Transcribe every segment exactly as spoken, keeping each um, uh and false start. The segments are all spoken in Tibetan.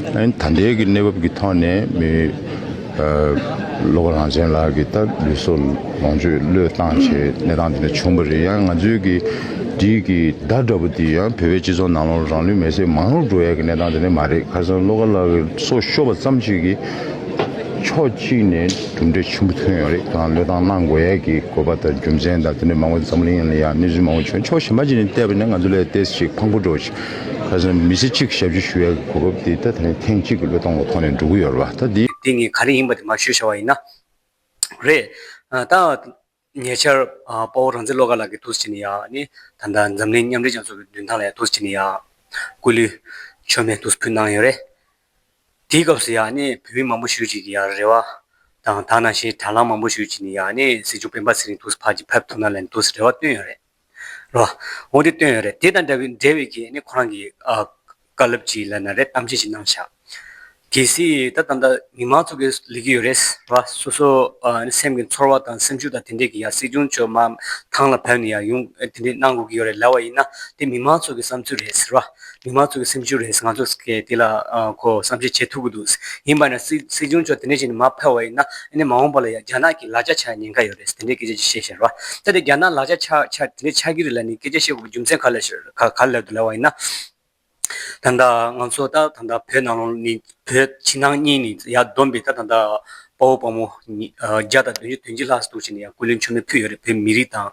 ཨ་ནི་ད་ལྟའི་གི་གནས་བབ་ཀྱི་ཐོག་ནས་མི་ཨ་བློ་དགའ་རང་བཙན་ལགས་ཀྱིས་ད་ལུས་སྲོག་ལོངས་སྤྱོད་བློས་བཏང་བྱས་གནས་སྟངས་དེ་འདྲ་བྱུང་བ་རེད། ཡང་ང་ཚོའི་གི་འདི་གི་བརྡ་འདྲ་པོ་དེ་ཡང་བོད་པའི་སྤྱི་ཚོགས་ནང་ལོགས་རང་ལུས་མེར་སྲེག་མང་རུ་འགྲོ་ཡ་གི་གནས་སྟངས་དེ་འདྲ་མ་རེད། ཁ་སང་བློ་དགའ་ལགས་ཀྱི་སྲོག་ཤོར་བ་ཙམ་ཞིག་གིས་ཕྱོགས་གཅིག་ནས་གྲུབ་འབྲས་ཆེན་པོ་ཐོན་ཡོད་རེད། ད་བློས་བཏང་གནང་དགོས་ཡ་གི་དགོས་པ་དང་རྒྱུ་མཚན་དང་དེ་འདྲ་མང་པོ་འཛམ་གླིང་ཡ་ལ་ཡ་གནས་ཚུལ་མང་པོ་བྱུང་། ཕྱོགས་གཞན་པ་ཅིག་ནས་བལྟས་པ་ན་ང་ཚོ་ལ་ཏོག་ཙམ་ཞིག་ཕངས་པོ་འགྲོ་ཞིག་ཁ་སང་མི་ཚེ་གཅིག་ཞབས་ཕྱི་ཞུ་ཡ་གི་གོ་སྐབས་དེ་ད་ཐེངས་གཅིག་གི་བློས་གཏོང་གི་ཐོག་ནས་འགྲོ་གི་ཡོད་རེད་བ། ད་འདི། དེ་ངས་ག་རེ་ཡིན་པ་དེ་མར་ཞུས་བཞག་པ་ཡིན་ན། རེད། ད་ཉེ་ཆར་དཔའ་བོ་རང་བཙན་བློ་དགའ་ལགས་ཀྱིས་འདུག་སེ་བྱས་ནས་ཡ་ནི་ད་ལྟ་འཛམ་གླིང་མཉམ་འབྲེལ་རྒྱལ་ཚོགས་ཀྱི་མདུན་ཐང་ལ་ཡ་འདུག་སེ་བྱས་ནས་ཡ་སྐུ་ལུས་མཆོད་མེ་འདུག་སེ་ཕུལ་གནང་ཡོད་རེད། དེའི་སྐབས་སུ་ཡ་ནི་བོད་མི་མང་པོ་ཞིག་ཅིག་གིས་ཡ་རེ་བ་དང་ད་ནང་བཞིན་དྲ་ལམ་མང་པོ་ཞིག་བྱས་ནས་ཡ་ནི་སྲིད་སྐྱོང་སྤེན་པ་ཚེ་རིང་འདུག་སེ་ཕར་ཅིག་ཕེབས་ཐུབ་ན་ལབ་ནས་འདུག་སེ་རེ་བ་བཏོན་ཡོད་རེད། རེད་བ། འོ་དེ་བཏོན་ཡོད་རེད། དེ་དང་འབྲེལ་བའི་འབྲེལ་བའི་གི་ནི་ཁོ་རང་གི་ཨ་བཀའ་སློབ་ཅིག་ལབ་ན་རེད། གཏམ་བཤད་ཅིག་གནང་ཤག་གལ་སྲིད་ད་ད་ལྟ་མི་མང་ཚོ་གིས་ལབ་ཀྱི་ཡོད་རེད་བ། སོ་སོ་ཨ་ནི་སེམས་ཀྱི་ཚོར་བ་དང་སེམས་ཤུགས་དང་དེ་འདྲས་ཀྱི་ཡ་སྲིད་སྐྱོང་མཆོག་མར་ཐང་ལ་བབས་ནས་ཡ་ཡོང་དེ་འདྲས་གནང་དགོས་ཀྱི་ཡོད་རེད་ལབ་པ་ཡིན་ན་དེ་མི་མང་ཚོ་གི་བསམ་ཚུལ་རེད་ཟེར་བ། མི་མང་ཚོ་གི་སེམས་ཤུགས་རེད་ཟེར། ང་ཚོ་གིས་དེ་ལ་ཨ་ཁོ་བསམ་ཤེས་བྱེད་ཐུབ་ཀྱི་འདུག་ཡིན་པ་ན་སྲིད་སྲིད་སྐྱོང་མཆོག་དེ་འདྲས་བྱས་ནས་མར་ཕེབས་པ་ཡིན་ན་ཨ་ནི་མ་འོངས་པ་ལ་ཡ་རྒྱ་ནག་གི་ལག་ཆ་ཆགས་ཉེན་ཁ་ཡོད་རེད་ཟེར་དེ་འདྲས་སྐད་ཆ་ཅིག་བཤད་བཞག་རེད་བ། ད་དེ་རྒྱ་ནག་ལག་ཆ་ཆགས་ཆགས་དེ་འདྲས་ཆགས་ཀྱི་རེད་ལབ་ནས་སྐད་ཆ་བཤད་དགོས་པའི་རྒྱུ་མཚན་ག་ལ་ག་ག་ལ་འདུག་ལབ་པ་ཡིན་ན། ད་ལྟ་ང་ཚོ་ད་ད་ལྟ་བོད་ནང་ལོགས་ནི་བོད་ཕྱི་ནང་གཉིས་ནས་ཡར་བསྡོམས་པའི་ད་ད་ལྟ་དཔའ་བོ་དཔའ་མོ་ཉི་ཨ་བརྒྱ་དང་བདུན་ཅུ་དོན་གཅིག་ལྷག་འདུག་བྱས་ནས་ཡང་སྐུ་ལུས་མཆོད་མེ་ཕུལ་ཡོད་རེད། བོད་མི་རིགས་དང་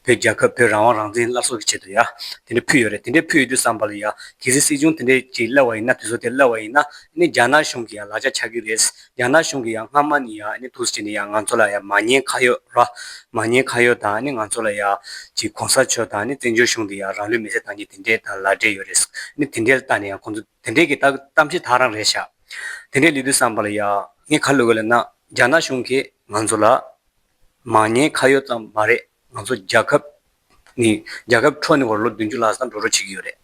བོད་རྒྱལ་ཁབ་བོད་རང་དབང་རང་བཙན་སླར་གསོ་གི་ཆེད་དུ་ཡ་དེ་འདྲ་ཕུལ་ཡོད་རེད། དེ་འདྲ་ཕུལ་ཡོད་དུས་ཙམ་པ་ལ་ཡ་གལ་སྲིད་སྲིད་སྐྱོང་དེ་འདྲ་ཅིག་སླེབས་པ་ཡིན་ན་དུས་ཚོད་དེ་སླེབས་པ་ཡིན་ན་ནི་རྒྱ་ནག་གཞུང་གི་ཡང་ལག་ཆ་ཆགས་ཀྱི་རེད། རྒྱ་ནག་གཞུང་གི་ཡང་སྔ་མ་ནས་ཡང་ནི་འདུག་སེ་བྱས་ནས་ཡང་ང་ཚོ་ལ་ཡང་མ་ཉེས་ཁ་གཡོག་ར། མ་ཉེས་ཁ་གཡོག་དང་ནི་ང་ཚོ་ལ་ཡང་ཅིག་གོང་ས་མཆོག་དང་ནི་བཙན་བྱོལ་གཞུང་དེ་ཡང་རང་ལུས་མེར་སྲེག་བཏང་མཁན་དེ་འདྲས་དང་ལག་འབྲེལ་ཡོད་རེད། ནི་དེ་འདྲས་ལྟ་ནས་ཡང་ཁོང་ཚོ་དེ་འདྲས་ཀྱི་ད་གཏམ་བཤད་ད་རང་རེད་ཤག་དེ་འདྲས་ལབ་དུས་ཙམ་པ་ལ་ཡང་ངས་ག་རེ་ལབ་དགོས་ལབ་ན་རྒྱ་ནག་གཞུང་གིས་ང་ཚོ་ལ་མ་ཉེས་ཁ་གཡོག་ཙམ་མ་རེད། ང་ཚོ་རྒྱལ་ཁབ་ནི་རྒྱལ་ཁབ་འཕྲོག་ནས་འོ་ལོ་བདུན་ཅུ་ལྷག་ཙམ་འགྲོ་རོགས་བྱེད་ཀྱི་ཡོད་རེད།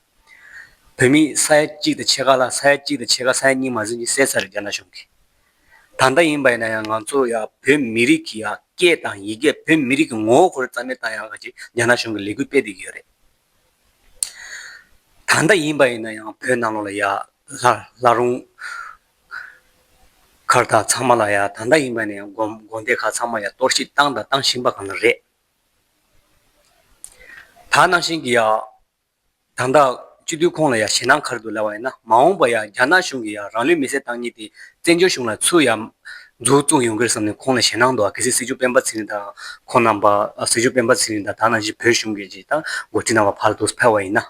བོད་མི་ས་ཡ་གཅིག་དང་ཕྱེད་ཀ་ལ་ས་ཡ་གཅིག་དང་ཕྱེད་ཀ་ས་ཡ་གཉིས་མ་ཟིན་ཅིག་བསད་ཚར་རེད་རྒྱ་ནག་གཞུང་གིས། ད་ལྟ་ཡིན་པ་ཡིན་ན་ཡང་ང་ཚོ་ཡ་བོད་མི་རིགས་ཀྱི་ཡ་སྐད་དང་ཡི་གེ་བོད་མི་རིགས་ཀྱི་ངོ་བོ་ཁོ་རང་རྩ་མེད་བཏང་ཡག་གི་རྒྱ་ནག་གཞུང་གིས་ལས་འགུལ་སྤེལ་བསྡད་ཀྱི་ཡོད་རེད། ད་ལྟ་ཡིན་པ་ཡིན་ན་ཡང་བོད་ནང་ལོགས་ལ་ཡ་ལྷ་ལྷ་རུང་མཁར་དང་ཚང་མ་ལ་ཡ་ད་ལྟ་ཡིན་པ་ཡིན་ན་ཡང་དགོན་དགོན་སྡེ་ཁག་ཚང་མ་ཡ་གཏོར་བཤིག་བཏང་དང་བཏང་བཞིན་པ་གང་ལ་རེད། ད་ནང་བཞིན་གྱི་ཡ། ད་ལྟ་སྤྱི་འཐུས་ཁོང་ལ་ཡང་ཞེད་སྣང་ག་རེ་འདུག་ལབ་པ་ཡིན་ན་མ་འོངས་པ་ཡང་རྒྱ་ནག་གཞུང་གིས་ཡང་རང་ལུས་མེར་སྲེག་བཏང་མཁན་དེ་བཙན་བྱོལ་གཞུང་ལ་ཚུར་ཡང་མཛུབ་བཙུགས་ཡོང་གི་རེད་བསམ་ནས་ཁོང་ལ་ཞེད་སྣང་འདུག་གལ་སྲིད་སྲིད་སྐྱོང་སྤེན་པ་ཚེ་རིང་དང་ཁོང་རྣམ་པ་སྲིད་སྐྱོང་སྤེན་པ་ཚེ་རིང་དང་ད་ནང་བཞིན་བོད་གཞུང་གི་ཅིག་དང་འགོ་ཁྲིད་རྣམ་པ་ཕར་ལ་འདུག་ཕེབས་པ་ཡིན་ན་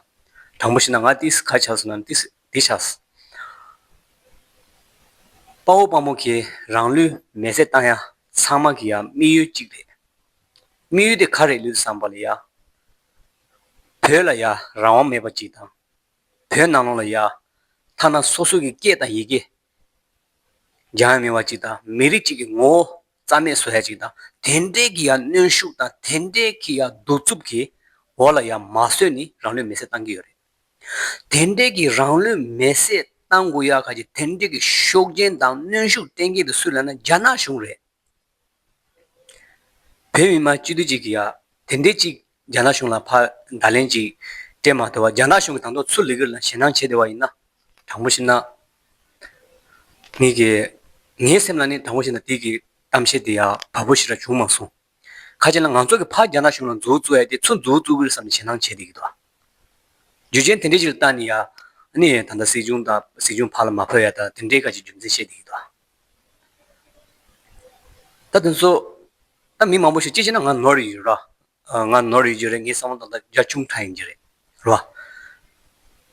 དྲང་པོ་བཤད་ན་ང་ཏིས་ག་ཆགས་སོང་ན་ཏིས་འདི་ཆགས་སོང་། དཔའ་བོ་དཔའ་མོ་གིས་རང་ལུས་མེར་སྲེག་བཏང་ཡ་ཚང་མ་གི་ཡ་དམིགས་ཡུལ་གཅིག་རེད། དམིགས་ཡུལ་དེ་ག་རེ་ལུས་བསམ་པ་ལ་ཡ། བོད་ལ་ཡ་རང་དབང་མེད་པ་ཅིག་དང་། བོད་ནང་ལོགས་ལ་ཡ། ཐ་ན་སོ་སོ་གི་སྐད་དང་ཡི་གེ། སྦྱང་ཡ་མེད་པ་ཅིག་དང་མི་རིགས་གཅིག་གི་ངོ་བོ་རྩ་མེད་བཟོ་ཡ་ཅིག་དང་དེ་འདྲས་ཀྱི་ཡ་གནོན་ཤུགས་དང་དེ་འདྲས་ཀྱི་ཡ་གདུག་རྩུབ་ཀྱི་འོག་ལ་ཡ་མ་བཟོད་ནས་རང་ལུས་མེར་སྲེག་བཏང་གི་ཡོད་རེད། དེ་འདྲས་ཀྱི་རང་ལུས་མེར་སྲེག་བཏང་དགོས་ཡ་ག་ཅིག་དེ་འདྲས་ཀྱི་ཤུགས་རྐྱེན་དང་གནོན་ཤུགས་སྤྲད་མཁན་དེ་སུ་ལབ་ན་རྒྱ་ནག་གཞུང་རེད། བོད་མི་མང་སྤྱི་འཐུས་གཅིག་གིས་ཡ་དེ་འདྲའི་གཅིག་རྒྱ་ནག་གཞུང་ལ་ཕར་བརྡ་ལན་གཅིག་སྤྲད་མ་ཐུབ་པ་རྒྱ་ནག་གཞུང་གིས་ད་དུང་ཚུར་ལབ་ཀྱི་ལ་ཞེད་སྣང་བྱས་བསྡད་པ་ཡིན་ན་དྲང་པོ་བཤད་ན་ངེད་ཀྱི་ངའི་སེམས་ལ་ནི་དྲང་པོ་བཤད་ན་དེ་གི་གཏམ་བཤད་དེ་ཡ་བབ་པོ་ཞེ་དྲག་བྱུང་མ་སོང་། ག་ཅི་ལ་ང་ཚོ་གིས་ཕར་རྒྱ་ནག་གཞུང་ལ་མཛུབ་བཙུགས་ཡ་དེ་ཚུར་མཛུབ་བཙུགས་ཀྱི་རེད་བསམ་ནས་ཞེད་སྣང་བྱས་བསྡད་ཀྱི་འདུག་རྒྱུ་རྐྱེན་དེ་འདྲ་ཞིག་ལ་བལྟས་ནས་ཡ། ཨ་ནི་ད་ལྟ་སྲིད་སྐྱོང་དང་སྲིད་སྐྱོང་ཕར་ལ་མ་ཕེབས་ཡ་ད་དེ་འདྲའི་ག་ཅིག་རྒྱུ་མཚན་བཤད་བསྡད་ཀྱི་འདུག་ད་དེ་ཚོ། ད་མི་མང་པོ་ཞིག་ཅི་བྱས་ན་ང་ནོར་ཡོད་ར། ཨ་ང་ནོར་ཡོད་རྒྱུ་རེད། ངའི་བསམ་བློ་ད་ལྟ་རྒྱ་ཆུང་དྲགས་ཡིན་གྱི་རེད། ར།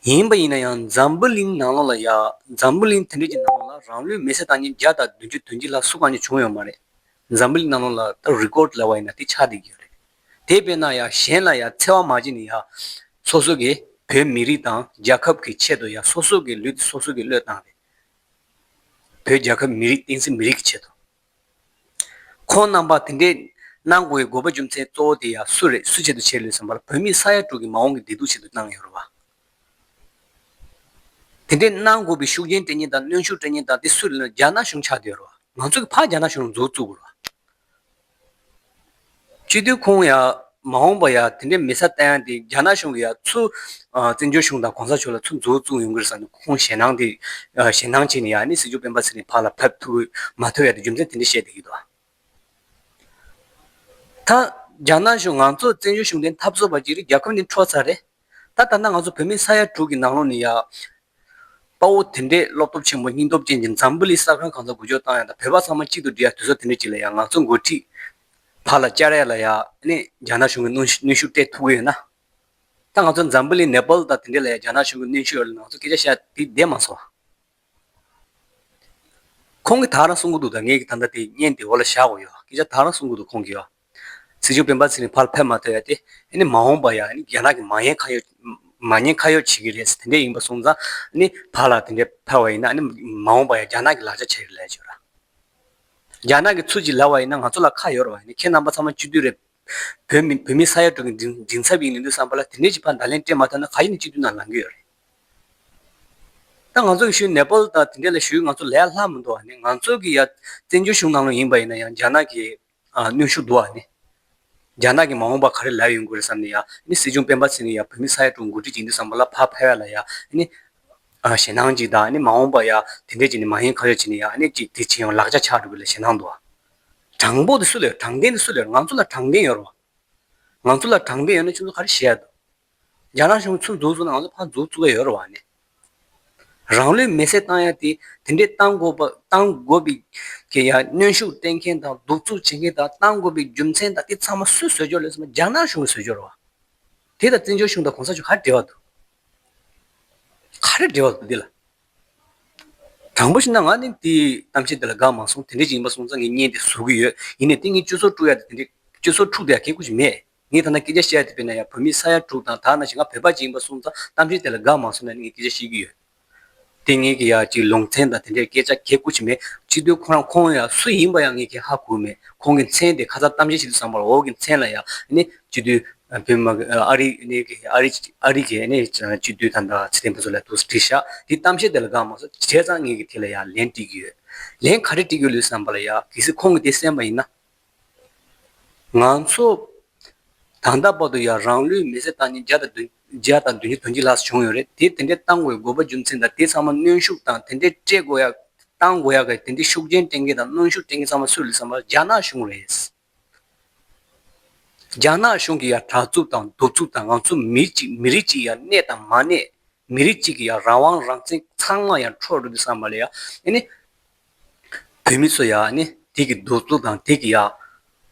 ཡིན་པ་ཡིན་ན་ཡང་འཛམ་བུ་གླིང་ནང་ལོགས་ལ་ཡ། འཛམ་བུ་གླིང་དེ་འདྲ་ཅིག་ནང་ལོགས་ལ་རང་ལུས་མེར་སྲེག་བཏང་མཁན་བརྒྱ་དང་བདུན་ཅུ་དོན་གཅིག་ལྷག་སུ་གང་ཡང་བྱུང་ཡོད་མ་རེད། འཛམ་བུ་གླིང་ནང་ལོགས་ལ་ད་རི་ཀོཌ་ལབ་པ་ཡིན་ན་དེ་ཆགས་བསྡད་ཀྱི་ཡོད་རེད། དེ་དཔེར་ན་ཡ་གཞན་ལ་ཡ་འཚེ་བ་མ་བྱས་ནས་ཡ། སོ་སོ་གི་བོད་མི་རིགས་དང་རྒྱལ་ཁབ་ཀྱི་ཆེད་དུ་ཡ་སོ་སོ་གི་ལུས་དེ་སོ་སོ་གི་བློས་བཏང་རེད། བོད་རྒྱལ་ཁབ་མི་རིགས་བསྟན་སྲིད་མི་རིགས་ཀྱི་ཆེད་དུ། ཁོང་རྣམ་པ་དེ་འདྲས་གནང་དགོས་པའི་དགོས་པ་རྒྱུ་མཚན་གཙོ་བོ་དེ་ཡ་སུ་རེད། སུ་ཆེད་དུ་བྱས་ལོས་བསམ་པར་བོད་མི་ས་ཡ་དྲུག་གི་མ་འོངས་ཀྱི་བདེ་སྡུག་ཆེད་དུ་གནང་ཡོད་རེད་བ། དེ་འདྲས་གནང་དགོས་པའི་ཤུགས་རྐྱེན་སྤྲད་མཁན་དང་གནོན་ཤུགས་སྤྲད་མཁན་དང་དེ་སུ་རེད་ལབ་ན་རྒྱ་ནག་གཞུང་ཆགས་བསྡད་ཡོད་རེད་བ། ང་ཚོ་གི་ཕར་རྒྱ་ནག་གཞུང་ལ་མཛུབ་བཙུགས་དགོས་རེད་བ། སྤྱི་འཐུས་ཁོང་ཡ་ མ་འོངས་པ་ཡ་དེ་འདྲའི་མི་ས་བསྟན་ཡ་དེ་རྒྱ་ནག་གཞུང་གི་ཡ་ཚུར་བཙན་བྱོལ་གཞུང་དང་གོང་ས་མཆོག་ལ་ཚུར་མཛུབ་བཙུགས་ཡོང་གི་རེད་བསམ་ནས་ཁོང་ཞེད་སྣང་དེ་ཞེད་སྣང་བྱས་ནས་ཡ་ནི་སྲིད་སྐྱོང་སྤེན་པ་ཚེ་རིང་ཕར་ལ་ཕེབས་ཐུབ་མ་ཐུབ་ཡ་དེ་རྒྱུ་མཚན་དེ་འདྲ་བཤད་བསྡད་ཀྱི་འདུག་ད་རྒྱ་ནག་གཞུང་ང་ཚོ་བཙན་བྱོལ་གཞུང་དེ་འཐབ་རྩོད་པ་ཅིག་རེད། རྒྱལ་ཁབ་ནི་འཕྲོག་ཚར་རེད། ད་ད་ལྟ་ང་ཚོ་བོད་མི་ས་ཡ་དྲུག་གི་ནང་ལོགས་ནས་ཡ། དཔའ་བོ་དེ་འདྲས་བློ་སྟོབས་ཆེན་པོ་སྙིང་སྟོབས་ཅན་གྱི་འཛམ་བུ་གླིང་ས་ཁང་གང་ས་འགུལ་སྐྱོད་བཏང་ཡ་དང་བོད་པ་ཚང་མ་གཅིག་ཏུ་སྒྲིལ་ཡ་དུས་ཚོད་དེ་འདྲས་ཅིག་ལ་ཡ་ང་ཚོ་འགོ་ཁྲིད་ཕར་ལ་བཅར་ཡ་ལ་ཡ་ནི་རྒྱ་ནག་གཞུང་གི་གནོན་གནོན་ཤུགས་སྤྲད་ཐུབ་ཀྱི་ཡོད་ན། ད་ང་ཚོ་འཛམ་བུ་གླིང་ནེ་པཱལ་དང་དེ་འདྲས་ལ་ཡ་རྒྱ་ནག་གཞུང་གི་གནོན་ཤུགས་ཡོད་ལ་ང་ཚོ་སྐད་ཆ་བཤད་དེ་བསྡད་མ་སོང་། ཁོང་གིས་ད་རང་གསུང་གི་འདུག་ད་ངས་ཀྱི་ད་ལྟ་དེ་བརྙན་དེ་འོག་ལ་བཞག་དགོས་ཡོད། སྐད་ཆ་ད་རང་གསུང་གི་འདུག་ཁོང་གིས་ཡོད། སྲིད་སྐྱོང་སྤེན་པ་ཚེ་རིང་ཕར་ཕེབས་མ་ཐུབ་ཡ་དེ་ཨ་ནི་མ་འོངས་པ་ཡ་ཨ་ནི་རྒྱ་ནག་གི་མ་ཉེས་ཁ་གཡོག་མ་ཉེས་ཁ་གཡོག་བྱེད་ཀྱི་རེད་ཟེར་དེ་འདྲས་ཡིན་པ་སོང་ཙང་ཨ་ནི་ཕར་ལ་དེ་འདྲས་ཕེབས་པ་ཡིན་ན་ཨ་ནི་མ་འོངས་པ་ཡ་རྒྱ་ནག་གི་ལག་ཆ་ཆགས་ཀྱི་རེད་ལབ་ཡ་ཅིག་ཡོད་ར། རྒྱ་ནག་གི་ཚུར་ཅིག་ལབ་པ་ཡིན་ན་ང་ཚོ་ལ་ཁ་ཡོད་ར་བ་ཡིན་ན་ཁྱེད་རྣམ་པ་ཚང་མ་སྤྱི་འཐུས་རེད། བོད་མི་བོད་མི་ས་ཡ་དྲུག་གི་མགྲིན་མགྲིན་ཚབ་ཡིན་ནི་འདུག་བསམ་པ་ལ་དེ་འདྲས་ཅིག་ཕར་བརྡ་ལན་སྤྲད་མ་ཐུབ་ན་ག་ཡིན་ནས་སྤྱི་འཐུས་ནང་ལངས་ཀྱི་ཡོད་རེད། ད་ང་ཚོ་གི་ཞུ་ནེ་པཱལ་དང་དེ་འདྲས་ལ་ཞུ་ང་ཚོ་ལས་སླ་མི་འདུག་བ་ནི་ང་ཚོ་གི་ཡ་བཙན་བྱོལ་གཞུང་ནང་ལ་ཡིན་པ་ཡིན་ན་ཡང་རྒྱ་ནག་གི་ཨ་གནོན་ཤུགས་འདུག་བ་ནི། རྒྱ་ནག་གི་མ་འོངས་པ་ག་རེ་ལབ་ཡོང་གི་རེད་བསམ་ནས་ཡ་ནི་སྲིད་སྐྱོང་སྤེན་པ་ཚེ་རིང་ཡ་བོད་མི་ས་ཡ་དྲུག་འགོ་ཁྲིད་ཅིག་ཡིན་དུས་བསམ་པ་ལ་ཕར་ཕེབས་ཡ་ལ་ཡ་ནི་ཨ་ཞེད་སྣང་ཅིག་དང་ནི་མ་འོངས་པ་ཡ་དེ་འདྲས་ཅིག་ནི་མ་ཡིན་ཁ་ཡོད་ཅིག་ནི་ཡ་ནི་ཅིག་དེ་ཆེ་ཡང་ལག་ཆ་ཆགས་འགྲོ་གི་ལ་ཞེད་སྣང་འདུག་བ། དྲང་པོ་དེ་སུ་ལས་དྲང་བདེན་དེ་སུ་ལས་ང་ཚོ་ལ་དྲང་བདེན་ཡོད་རེད་བ། ང་ཚོ་ལ་དྲང་བདེན་ཡོད་ན་ཁྱོད་ཚོ་ག་རེ་བཤད་ཡ་འདུག་རྒྱ་ནག་གཞུང་ཚུར་འཛུལ་སོང་ན་ང་ཚོ་ཕར་འཛུལ་བཅུག་གི་ཡོད་རེད་བ་ནི། རང་ལུས་མེར་སྲེག་བཏང་ཡ་དེ་དེ་འདྲས་བཏང་དགོས་པ་བཏང་དགོས་པའི་གི་ཡ་གནོན་ཤུགས་སྤྲད་མཁན་དང་གདུག་རྩུབ་བྱེད་མཁན་དང་བཏང་དགོས་པའི་རྒྱུ་མཚན་དང་དེ་ཚང་མ་སུས་བཟོས་ཡོད་རེད་ཟེར་ན་རྒྱ་ནག་གཞུང་གིས་བཟོས་ཡོད་རེད་བ། དེ་དང་བཙན་བྱོལ་གཞུང་དང་གོང་ས་མཆོག་ག་རེ་འབྲེལ་བ་འདུག་ག་རེ་འབྲེལ་བ་འདུག་འདི་ལ། དྲང་པོ་བཤད་ན་ང་ནི་དེའི་གཏམ་བཤད་དེ་ལ་དགའ་མ་སོང་། དེ་འདྲས་ཅིག་ཡིན་པ་སོང་ཙང་ངས་བརྙན་དེ་བཟོ་གི་ཡོད། ཡིན་ནའི་དེ་ངས་སྤྱི་ཚོགས་དཀྲུག་ཡ་དེ་དེ་འདྲས་སྤྱི་ཚོགས་དཀྲུག་དེ་ཡ་གལ་ཁུ་ཞིག་མེད། ངས་ད་ལྟ་སྐད་ཆ་བཤད་ཡ་དེ་དཔེར་ན་ཡ་བོད་མི་ས་ཡ་དྲུག་དང་ད་ནང་བཞིན་ང་བོད་པ་ཅིག་ཡིན་པ་སོང་ཙང་གཏམ་བཤད་དེ་ལ་དགའ་མ་སོང་ན་ངས་སྐད་ཆ་བཤད་ཀྱི་ཡོད། དེ་ངས་ཀྱི་ཡ་ཅིག་ལུང་ཚན་དང་དེ་འདྲས་སྐད་ཆ་གལ་ཁུ་ཞིག་མེད། སྤྱི་འཐུས་ཁོ་རང་ཁོང་ཡ་སུ་ཡིན་པ་ཡང་ངས་ཀྱི་ཧ་གོ་མེད། ཁོང་གི་མཚན་དེ་ཁ་སང་གཏམ་བཤད་བྱེད་དུས་ཙམ་པ་ལ་འོག་གི་མཚན་ལ་ཡ་ནི་སྤྱི་འཐུས་བོད་མི་ཨ་རི་ནས་ཀྱི་ཨ་རི་ཨ་རི་གི་ནས་སྤྱི་འཐུས་ད་ལྟ་ཚེ་བརྟན་ཕུན་ཚོགས་ལགས་འདུག་སེ་བྲིས་ཤག་དེ་གཏམ་བཤད་དེ་ལ་དགའ་མ་སོང་། བྱས་ཙང་ངས་ཀྱི་དེ་ལ་ཡ་ལན་བྲིས་ཀྱི་ཡོད། ལན་ག་རེ་བྲིས་ཀྱི་ཡོད་ལོས་བསམ་པ་ལ་ཡ་གལ་སྲིད་ཁོང་གིས་དེ་གསན་པ་ཡིན་ན། ང་ཚོ་ད་ལྟ་བར་དུ་ཡང་རང་ལུས་མེར་སྲེག་བཏང་མཁན་བརྒྱ་དང་བདུན་བརྒྱ་དང་བདུན་ཅུ་དོན་གཅིག་ལྷག་བྱུང་ཡོད་རེད། དེ་དེ་འདྲའི་བཏང་དགོས་དགོས་པ་རྒྱུ་མཚན་དང་དེ་ཚང་མ་གནོན་ཤུགས་དང་དེ་འདྲའི་སྤྲད་དགོས་ཡ་བཏང་དགོས་ཡ་གི་དེ་འདྲའི་ཤུགས་རྐྱེན་སྤྲད་མཁན་དང་གནོན་ཤུགས་སྤྲད་མཁན་ཚང་མ་སུ་རེད་བསམ་པ་རྒྱ་ནག་གཞུང་རེད། རྒྱ་ནག་གཞུང་གི་ཡ་དྲག་རྩུབ་དང་གདུག་རྩུབ་དང་ང་ཚོ་མི་གཅིག་མི་རིགས་གཅིག་ཡ་གནས་དང་མ་གནས། མི་རིགས་གཅིག་གི་ཡ་རང་དབང་རང་བཙན་ཚང་མ་ཡ་འཕྲོག་འགྲོ་དུས་ཙམ་པ་ལ་ཡ་ཨ་ནི་བོད་མི་ཚོ་ཡ་ཨ་ནི་དེ་གི་གདུག་རྩུབ་དང་དེ་གི་ཡ་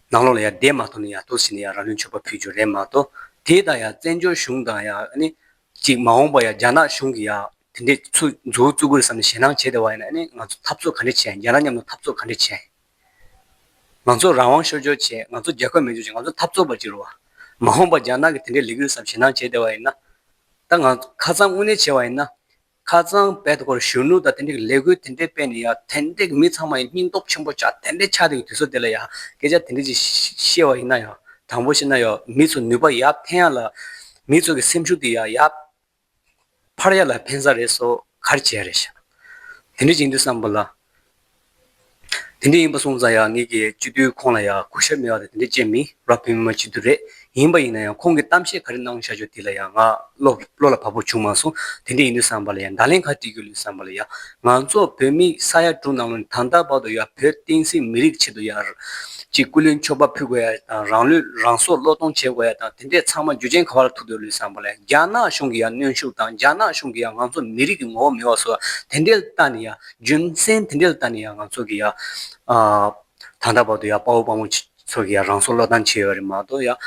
ནང་ལོགས་ལ་ཡ་བསྡད་མ་ཐུབ་ནས་ཡ་འདུག་སེ་བྱས་ནས་ཡ་རང་ལུས་མཆོད་པ་ཕུལ་རྒྱུ་རེད་མ་གཏོགས། དེ་དང་ཡ་བཙན་བྱོལ་གཞུང་དང་ཡ་ཨ་ནི་གཅིག་མ་འོངས་པ་ཡ་རྒྱ་ནག་གཞུང་གི་ཡ་དེ་འདྲས་ཚུར་མཛུབ་བཙུགས་ཀྱི་རེད་བསམ་ནས་ཞེད་སྣང་བྱས་བསྡད་པ་ཡིན་ན་ཨ་ནི་ང་ཚོ་འཐབ་རྩོད་ག་འདྲས་བྱས་ཡིན། རྒྱ་ནག་མཉམ་དུ་འཐབ་རྩོད་ག་འདྲས་བྱས་ཡིན། ང་ཚོ་རང་དབང་ཤོར་ཆོག་བྱས། ང་ཚོ་རྒྱལ་ཁབ་མེད་ཆོག་བྱས། ང་ཚོ་འཐབ་རྩོད་པ་ཅིག་རེད་བ། མ་འོངས་པ་རྒྱ་ནག་གིས་དེ་འདྲས་ལས་ཀྱི་རེད་བསམ་ཞེད་སྣང་བྱས་བསྡད་པ་ཡིན་ན། ད་ང་ཁ་སང་དངོས་གནས་བྱས་པ་ཡིན་ན། ཁ་སང་བལ་ཏུ་སྐོར་གཞོན་ནུ་དང་དེ་འདྲས་ཀྱི་ལས་འགུལ་དེ་འདྲས་སྤེལ་ནས་ཡ་དེ་འདྲས་ཀྱི་མི་ཚང་མ་ཡི་སྙིང་སྟོབས་ཆེན་པོ་ཆགས་དེ་འདྲས་ཆགས་བསྡད་ཀྱི་དུས་ཚོད་དེ་ལ་ཡ་སྐད་ཆ་དེ་འདྲས་ཅིག་བཤད་པ་ཡིན་ན་ཡང་དྲང་པོ་བཤད་ན་ཡང་མི་ཚོ་ནུས་པ་ཡར་འཕེན་ཡ་ལ་མི་ཚོ་གི་སེམས་ཤུགས་དེ་ཡ་ཡར་འཕར་ཡ་ལ་ཕན་ས་རེད་སོ་ག་རེ་བྱས་རེད་ཤག་དེ་འདྲ་ཡིན་དུས་བསམ་པ་ལ། དེ་འདྲ་ཡིན་པ་སོང་ཙང་ཡང་ངེད་ཀྱི་སྤྱི་འཐུས་ཁོང་ལ་ཡང་གུས་ཞབས་མེད་པ་དང་དེ་འདྲ་ཅན་མིན་ར། བོད་མི་མང་སྤྱི་འཐུས་རེད། ཡིན་པ་ཡིན་ན་ཡང་ཁོང་གིས་གཏམ་བཤད་ག་རེ་གནང་བཞག་ཆོག་དེ་ལ་ཡང་ང་བློ་བློ་ལ་བབ་པོ་བྱུང་མ་སོང་། དེ་འདྲ་ཡིན་དུས་བསམ་པ་ལ་ཡང་བརྡ་ལན་ག་རེ་སྤྲད་ཀྱི་ཡོད་ལོས་བསམ་པ་ལ་ཡང་ང་ཚོ་བོད་མི་ས་ཡ་དྲུག་ནང་ལོགས་ནས་ད་ལྟ་བར་དུ་ཡང་བོད་བསྟན་སྲིད་མི་རིགས་ཆེད་དུ་ཡང་ཅིག་སྐུ་ལུས་མཆོད་པ་ཕུལ་དགོས་ཡ་དང་རང་ལུས་རང་སྲོག་བློས་གཏོང་བྱེད་དགོས་ཡ་དང་དེ་འདྲས་ཚང་མ་རྒྱུ་རྐྱེན་ག་བ་ལ་ཐུག་འདུག་ལོས་བསམ་པ་ལ་ཡང་རྒྱ་ནག་གཞུང་གི་ཡང་གནོན་ཤུགས་དང་རྒྱ་ནག་གཞུང་གི་ཡང་ང་ཚོ་མི་རིགས་ཀྱི་ངོ་བོ་མེད་པ་བཟོ་བ་དེ་འདྲས་ལྟ་ནས་ཡང་རྒྱུ་མཚན་དེ་འདྲས་ལ་ལྟ་ནས་ཡང་ང་ཚོ་གི་ཡང་ཨ་ད་ལྟ་བར་དུ་ཡང་དཔའ་བོ་དཔའ་མོ་ཚོ་གི་ཡང་རང་སྲོག་བློས་བཏང་བྱས་ཡོད་རེད་མ་གཏོགས་ཡང་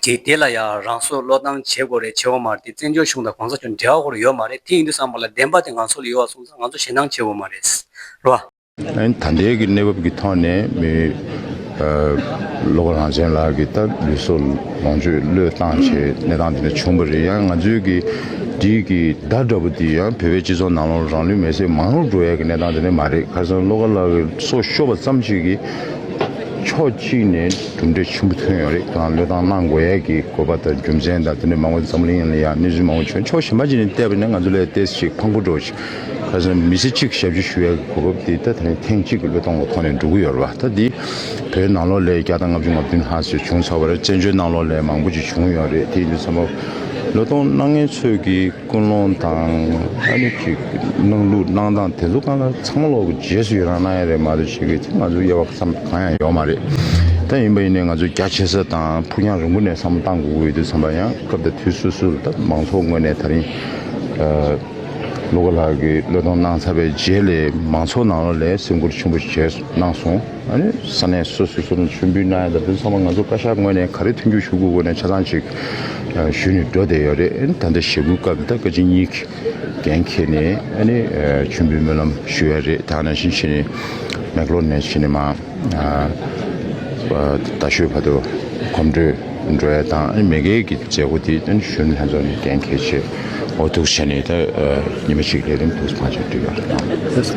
དེ་དེ་ལ་ཡང་རང་སྲོག་བློས་བཏང་བྱེད་དགོས་རེད་བྱེད་དགོས་མ་རེད་དེ་བཙན་བྱོལ་གཞུང་དང་གོང་ས་མཆོག་འབྲེལ་བ་ཁོ་རང་ཡོད་མ་རེད། དེ་ཡིན་དུས་བསམ་པ་ལ་བདེན་པ་དེ་ང་ཚོ་ལ་ཡོད་པ་སོང་ཙང་ང་ཚོ་ཞེད་སྣང་བྱེད་དགོས་མ་རེད་རོ། ཨ་ནི་ད་ལྟའི་གི་གནས་བབ་ཀྱི་ཐོག་ནས་མི་ཨ་བློ་དགའ་རང་བཙན་ལགས་ཀྱིས་ད་ལུས་སྲོག་ལོངས་སྤྱོད་བློས་བཏང་བྱས་གནས་སྟངས་དེ་འདྲ་བྱུང་བ་རེད། ཡང་ང་ཚོའི་གི་འདི་གི་བརྡ་འདྲ་པོ་འདི་ཡང་བོད་པའི་སྤྱི་ཚོགས་ནང་ལོགས་རང་ལུས་མེར་སྲེག་མང་རུ་འགྲོ་ཡ་གི་གནས་སྟངས་དེ་འདྲ་མ་རེད། ཁ་སང་བློ་དགའ་ལགས་ཀྱི་སྲོག་ཤོར་བ་ཙམ་ཞིག་གིས་ ཕྱོགས་གཅིག་ནས་གྲུབ་འབྲས་ཆེན་པོ་ཐོན་ཡོད་རེད། ཁོ་རང་བློས་བཏང་གནང་དགོས་ཡས་ཀྱི་དགོས་པ་དང་རྒྱུ་མཚན་དང་། དེ་ནས་མང་པོ་འཛམ་གླིང་ཡོངས་ལ་ཡང་གནས་ཚུལ་མང་པོ་བྱུང་། ཕྱོགས་གཞན་པ་ཅིག་ནས་བལྟས་པ་ཡིན་ན་ང་ཚོ་ལ་ཏོག་ཙམ་ཅིག་ཕངས་པོ་འདྲ་བོ་ཞིག་ཁ་སང་མི་ཚེ་གཅིག་ཞབས་ཕྱི་ཞུ་ཡས་ཀྱི་གོ་སྐབས་དེ་ད་ཐེངས་ཐེངས་གཅིག་གི་བློས་གཏོང་གི་ཐོག་ནས་འགྲོ་གི་ཡོད་རེད་བ། ད་འདི་བོད་ནང་ལོགས་ལ་བརྒྱ་དང་ལྔ་བཅུ་ང་བདུན་ལྷག་ཙམ་བྱུང་ཚར་བ་རེད། བཙན་བྱོལ་ནང་ལོགས་ལ་མང་པོ་ཅིག་བྱུང་ཡོད་རེད། དེ་ཡིན་དུས་ཙམ་པ་བློས་གཏོང་གནང་མཁན་ཚོས་ཀྱི་ཀུན་སློང་དང་། ཨ་ནི་ཅིག་གནང་ལུགས་གནང་སྟངས་དེ་ཚོ་གང་ལ་ཚང་མ་ལོག་གི་རྗེས་སུ་ཡི་རང་གནང་ཡ་རེད་མ་གཏོགས། ཅིག་གི་ང་ཚོ་དབྱེ་བ་ཙམ་གང་ཡང་ཡོད་མ་རེད། ད་ཡིན་པ་ཡིན་ནའི་ང་ཚོ་རྒྱ་ཆེ་ས་དང་ཕུགས་རྒྱང་རིང་པོ་ནས་བསམ་བློ་བཏང་དགོས་ཀྱི་ཡོད་དུས་ཙམ་པ། ཡང་སྐབས་དང་དུས་སོ་སོ་ལ་ད་མང་ཚོགས་ངོས་ནས་ད་རིང་ཨ་བློ་དགའ་ལགས་ཀྱིས་བློས་གཏོང་གནང་ཚར་བའི་རྗེས་ལ་མང་ཚོགས་ནང་ལོགས་ལ་སེམས་ཁུར་ཆེན་པོ་ཞིག་གནང་སོང་། ཨ་ནི་ས་གནས་སོ་སོ་སོ་ནས་མཆོད་འབུལ་གནང་ཡ་དང་དེ་ཚང་མ་ང་ཚོ་བཀའ་ཤག་ངོས་ནས་ག་རེ་མཐུན་འགྱུར་ཞུ་དགོས་སྐོར་ནས་ཆ་ཚང་ཅིག་ཨ་ཞུས་ནས་འགྲོ་བསྡད་ཡོད་རེད། ཨ་ནི་ད་ལྟ་ཞེ་དགུའི་སྐབས་ད་བཀའ་སྤྱི་གཉིས་ཀྱིས་འགན་འཁྱེར་ནས་ཨ་ནི་ཨ་མཆོད་འབུལ་སྨོན་ལམ་ཞུ་ཡ་རེད། ད་ནང་བཞིན་བྱས་ནས་མེག་ལོར་ནས་བྱས་ནས་མར་ཨ་ཨ་རྡ་ཤོད་བར་དུ་གོམ་བགྲོད་འགྲོ་ཡ་དང་། ཨ་ནི་མ་གིའི་གི་མཛད་སྒོ་དེ་ཨ་ནི་གཞོན་ནུ་ལྷན་ཚོགས་ནས་འགན་འཁྱེར་བྱས། འོ་འདུག་བྱས་ནས་ད་ཨ་ཉི་མ་གཅིག་ལས་རིམ་འདུག་ཕལ་ཆེར་འགྲིག་ཡོད་རེད།